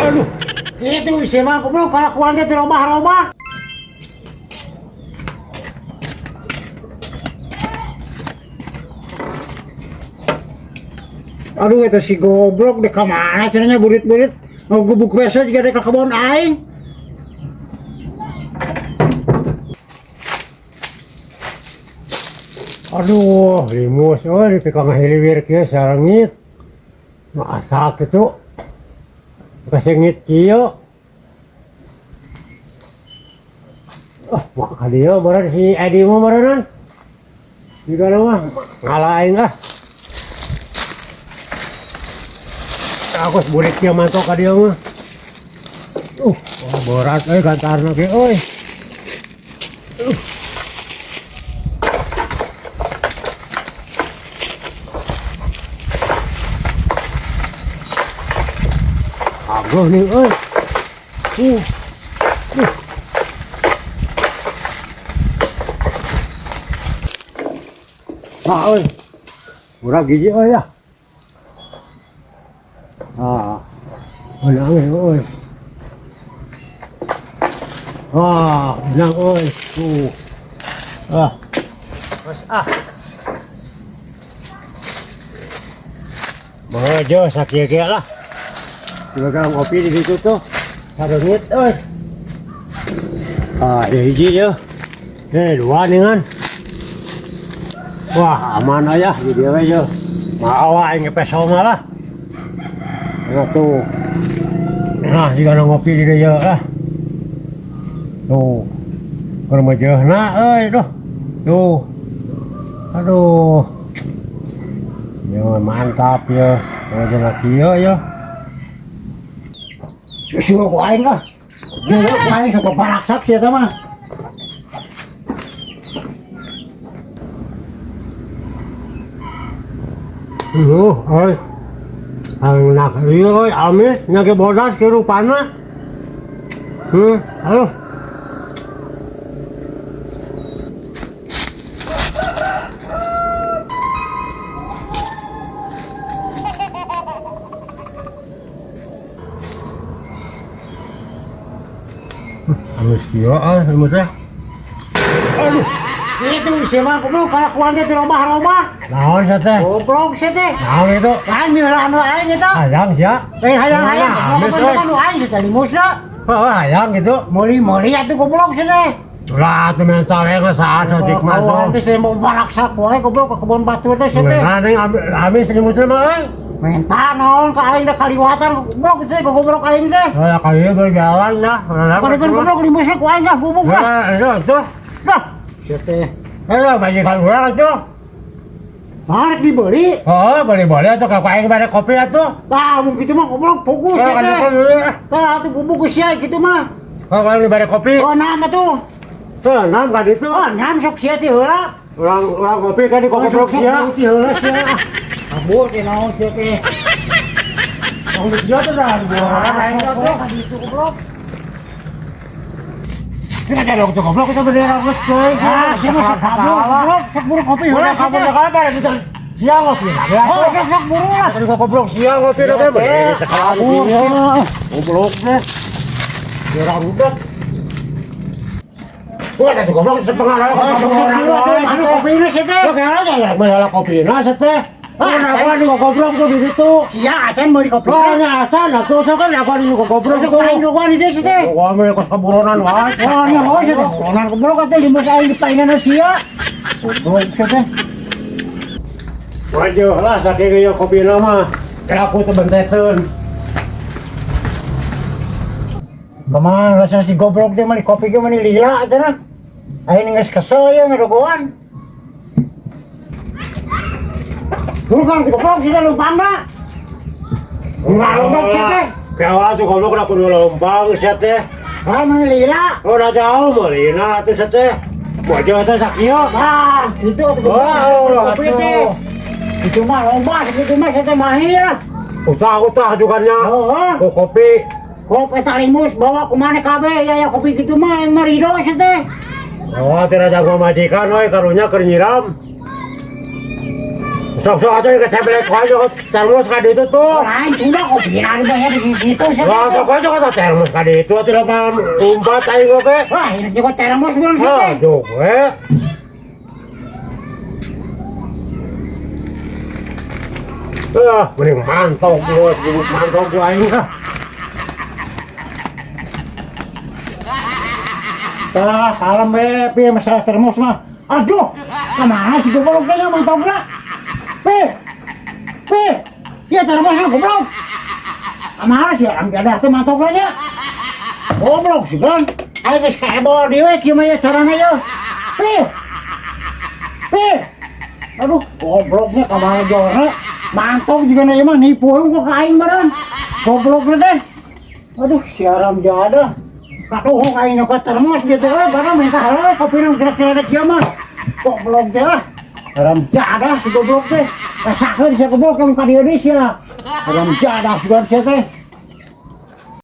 Aduh, itu sih mah goblok kalakuan teh dirobah-robah. Aduh, itu si goblok dek ka mana cenah burit-burit ngegubuk besok juga dek ka kebon aing. Aduh, limus euy di ka ngahiliwir kieu sarengit. Masak kitu. Kasengit kieu. Ah, mah ka dieu meureun si Edi mah meureunnan. Jigana mah ngalah aing ah. Aku burit kieu mantok ka dieu mah. Wah berat euy gantarna ge euy. Agoh nih euy. Uh. Uh. Ah euy. Murah gigi euy ya. Ah. Menang euy. Ah, menang euy. Ah. Terus ah. Mojo sakieu lah. Juga ngopi di situ tuh. Sarengit euy. Ah, ya hiji ya. Dua nih kan. Wah, aman aja di dia we. Mau aing peso malah. Nah tuh. Nah, jika ngopi di dia ah. Tuh. Keur mejeuhna euy tuh. Tuh. Aduh. Ya mantap ya. Mejeuhna kieu ya. Suruh ku aing ah. Suruh ku aing sok baraksak sia teh mah. Euy. Enak ieu euy, amis nya ge bodas ke rupana. Aduh. Amis kieu ah, amis teh. Aduh. Itu sih mah goblok kalakuan teh dirobah-robah. Naon sia teh? Goblok sia teh. Naon itu? Lain milah anu aing eta. Hayang sia. Hayang-hayang. Amis euy. Anu aing sia teh limusna. Oh, hayang gitu. Meuli-meuli atuh goblok sia teh. Ulah atuh mental we geus saat saeutik mah Kawan tuh. teh sia mau baraksak wae goblok ke kebon batur teh sia teh. Nah, ning amis limusna mah euy. Minta naon ka aing da kaliwatan goblok teh goblok aing teh. Oh, ya kali berjalan dah. Kan goblok limusna ku aing dah bubuk lah. Nah, itu tuh. Dah. Sia teh. Eh, majikan urang atuh. Arek dibeli. Oh, beli-beli atuh ka aing bare kopi atuh. Tah, mun kitu mah goblok fokus Oh, sia kan teh. kan. Tah, atuh bubuk sia kitu mah. Oh, kan bare kopi. Oh, nama tuh. Tuh, nam kan itu. Oh, nam sok sia teh heula. Urang urang kopi kan di goblok sia. Sok heula sia. Kabur teh naon sia teh. Tong dia tuh dah dibuang aing tuh. Ka ditu goblok. Kita ada dong goblok kita bendera geus coy. Ah, sia mah sok kabur goblok, sok buru kopi heula Udah sia kabur teh. ka bare kita siang ngopi. Oh, sok sok buru lah. Tadi kok goblok siang ngopi teh bendera Kabur. Goblok teh. Ora rudet. Wah, tadi goblok sepengaruh Oh, sok sok buru atuh, anu kopina sia teh. Oke, aja ya, masalah kopi nah teh. Kenapa di goblok tuh di situ? Sia acan meuli kopi. Oh, nya acan atuh sok kan aku di goblok Sok tuh. aing doang di dieu sia teh. Wah, mereka keburonan wae. Wah, nya heuh sia teh. Buronan goblok atuh limus aing dipainan sia. Goblok sia teh. Waduh lah saking ieu kopi mah. Aku teh benteteun. Kumaha rasa si goblok teh meuli kopi ge meuli lila cenah. Aing geus kesel ya ngadogoan. Bukan goblok sih lumpangna. Enggak Goblok sia teh. Kayak tuh goblok udah kudu lompang sia teh. Ah, meuli lila. Oh, udah jauh meulina atuh sia teh. Wajah teh sakieu. Ah, itu atuh goblok. Oh, Kopi teh. atuh. Itu mah lomba segitu mah sia teh mahir lah. Utah-utah juga nya. Oh, Ku kopi. Kop eta limus bawa ku maneh kabeh ya ya kopi kitu mah yang mah ridho sia teh. Oh, tidak jago majikan oi karunya keur nyiram. Sok sok atuh keceblek wae joko termos ka ditu tuh. Lain sudah kopi ada banyak di situ sih. Wah, sok aja kata termos ka ditu atuh mah umpat aing oge. Wah, ini juga termos belum sih. Ah, jok we. Ah, mending mantau gua, mantau gua aing ah. Tah, kalem we, piye masalah termos mah. Aduh, kemana sih goblok teh mantau gua? Pe. Pe. Ya termosnya goblok. Kemana sih orang jadah teh mantau gua nya? Goblok sih, Bang. Ayo geus kaebol deui we kieu mah ya carana ya. Pe. Pe. Aduh, gobloknya kemana jorna? Mantau juga na mah nipu gua ka aing badan. Goblok teh. Aduh, siaran jadah. Katuhuk aing nu ka termos gitu we, barang minta heula kopi nu kira-kira da kieu mah. Goblok teh ah. Haram jadah si goblok teh. Rasakeun sia goblok ka dieu deui sia. Haram jadah si goblok teh.